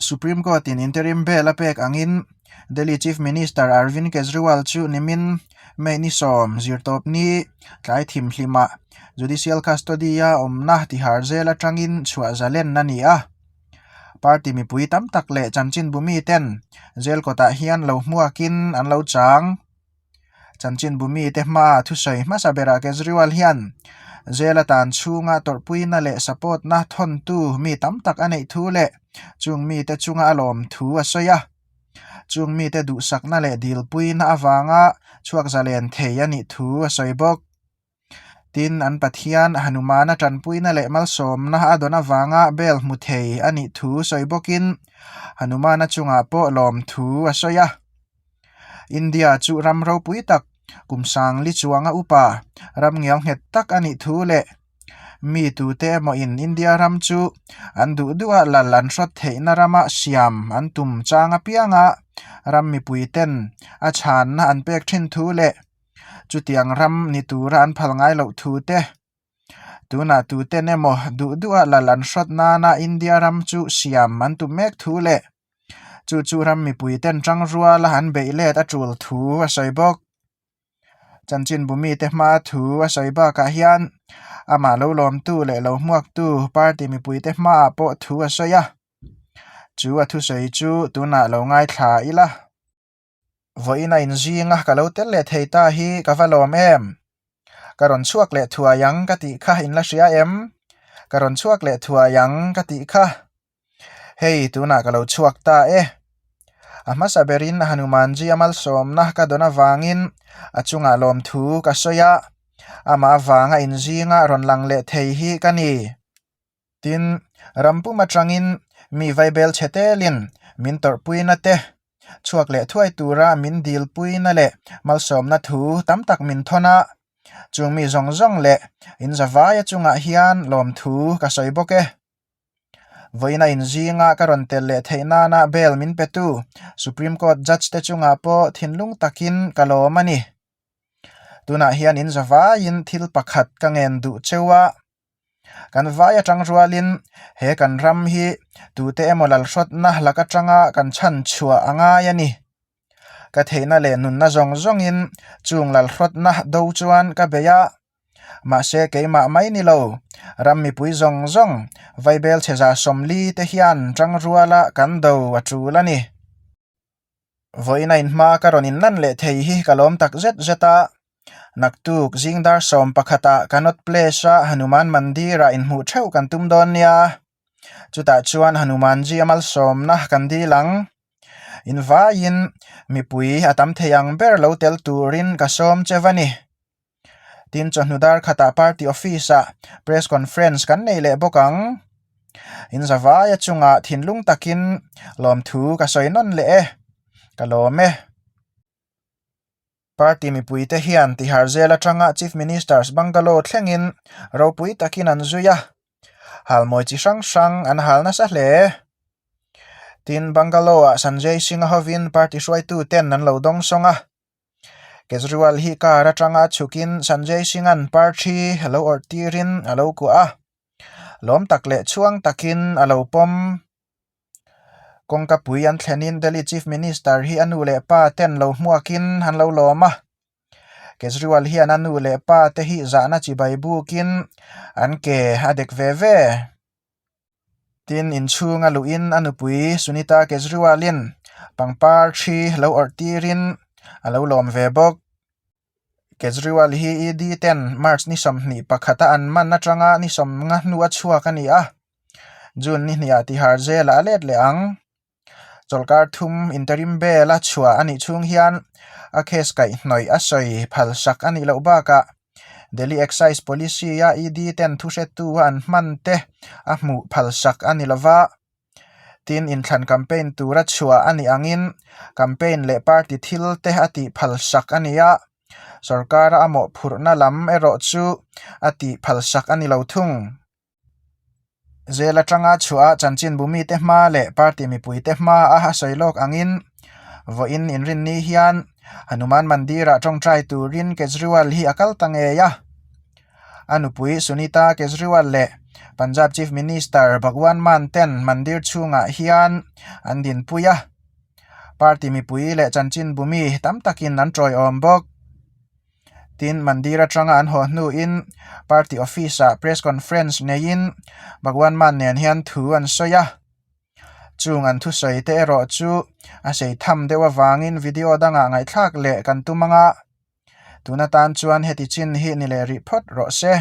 Supreme Court-in interim bail a pek angin Delhi Chief Minister Arvind Kejriwal chu nimin May ni sawm zirtawpni tlai thimhlimah judicial custody-a awmna tihar zel atangin chhuah zalen a ni a. Party mipui tam tak leh chanchinbu miten jail kawtah hian lo hmuakin an lo chang. Chanchinbu mite hmaa thusawi hmasa berah Kejriwal hian jail atan chhunga tawrhpuina leh support-na thawntu mi tam tak a neih thu leh chung mite chunga a lawm thu a sawi a. Chung mite duhsakna leh dilpuina avanga chhuak zalen thei a nih thu a sawi bawk. Tin, an Pathian Hanumana tanpuina leh malsawmna a dawn avanga bel hmu thei a nih thu sawi bawkin Hanumana chungah pawh lawm thu a sawi a. India chu ram ropui tak, kum sangli chuanga upa, ram ngial nghet tak a nih thu leh mi tute emawin India ram chu an duh duha lal an hrawt theihna rama siam an tum chang apianga ram mipuiten a chhanna an pek thin thu leh Chutiang ram ni tura an phal ngai loh thu te, tunah tuten emaw duh duha lal an hrawt nana India ram chu siam an tum mek thu leh chu chu ram mipui ten tangruala an beih let a tul thu a sawi bawk. Chanchinbu mite hma thu a sawi bakah hian amah lo lawmtu leh lo hmuaktu party mipuite hmaah pawh thu a sawi a, chu a thusawi chu tunah lo ngaithla ila. Vawiin a inzinga ka lo tel leh thei ta hi ka va lawm em? Ka rawn chhuak leh thuai ang ka tih kha in la hria em? Ka rawn chhuak leh thuai ang ka tih kha. Hei tunah ka lo chhuak ta e. A hmasa berin Hanumanji a malsawmna ka dawn avangin a chungah lawmthu ka sawi a, amah avanga inzinga rawn lang leh thei hi ka ni. Tin, ram pum atangin mi vaibel chhe telin min tawrhpuina te, chhuak leh thuai tura min dilpuina leh malsawmna thu tam tak min thawn a, chung mi zawng zawng leh in zavaia chungah hian lawmthu ka sawi bawk e. Vawiina inzinga ka rawn tel leh theih nana bail min petu Supreme Court Judge te chungah pawh thinlung takin ka lawm a ni. Tunah hian in zavaiin thil pakhat ka ngen duh cheu a. Kan vai atang rualin he kan ram hi tute emaw lalhrawtna lak atanga kan chhan chhuah a ngai a ni. Ka theihna leh nunna zawng zawngin chung lalhrawtna do chuan ka bei a, mahse keimah mai ni lo, ram mipui zawng zawng vaibel chhe za 40 te hian tang ruala kan do a tul a ni. Vawiin a inhma ka rawn inlan leh thei hi ka lawm tak zet zet a, naktuk zing dar sawm pakhatah Connaught Place a Hanuman Mandir ah inhmuh theuh kan tum dawn nia, chutah chuan Hanumanji a malsawmna kan dil ang. Invaiin mipui a tam thei ang ber lo tel turin ka sawm che va ni. Tin, chawhnu dar khatah party office ah press conference kan nei leh bawk ang. In zavaia chungah thinlung takin lawmthu ka sawi nawn leh e, ka lawm e. Party mipuite hian Tihar zel atanga Chief Minister's Bungalow thlengin ropui takin an zui a, halmawi chi hrang hrang an hal nasa hle. Tin, Bungalow ah Sanjay Singh-a hovin party hruaitu ten an lo dawngsawng a. Kejriwal hi car atanga chhukin Sanjay Singh-a'n parthi a lo awrh tirin a lo kuah a, lawm tak leh chhuang takin a lo pawm. Kawngka pui an thlenin Delhi Chief Minister hi a nu leh pa ten lo hmuakin an lo lawm a. Kejriwal hian a nu leh pa te hi zahna chibai bukin an ke a dek ve ve. Tin, inchhunga luhin a nupui Sunita Kejriwal-in pangpar thi lo awrh tirin a lo lawm ve bawk. Kejriwal hi ED ten March ni 21 a an man atanga ni 50 hnu a chhuak a ni a, June ni hnih ah Tihar Jail-ah a let leh ang. Chawlhkar thum interim bail a chhuah a nih chhung hian a case kaihhnawih a sawi phalsak a nih loh bakah Delhi Excise Policy a ED ten thuhretu a an hman te a hmuh phalsak a ni lova. Tin, inthlan campaign tura chhuah a nih angin campaign leh party thil te a tih phalsak a ni a, sorkara a mawhphurhna lam erawh chu a tih phalsak a ni lo thung. Zel atanga chhuah a chanchinbu mite hma leh party mipuite hma a a sawi lawk angin vawiin inrinni hian Hanuman Mandir-ah tawngtai turin Kejriwal hi a kal ta ngei a. A nupui Sunita Kejriwal leh Punjab Chief Minister Bhagwant Mann ten mandir chhungah hian an dinpui a, party mipui leh chanchin bumi tam takin an tawiawm bawk. Tin, mandir atanga an haw hnuin party office ah press conference neiin Bhagwant Mann nen hian thu an sawi a. Chung an thusawi te erawh chu a sei tham deuh avangin video dangah ngaihthlak leh kan tum anga tun atan chuan heti chin hi ni leh rih phawt rawh se.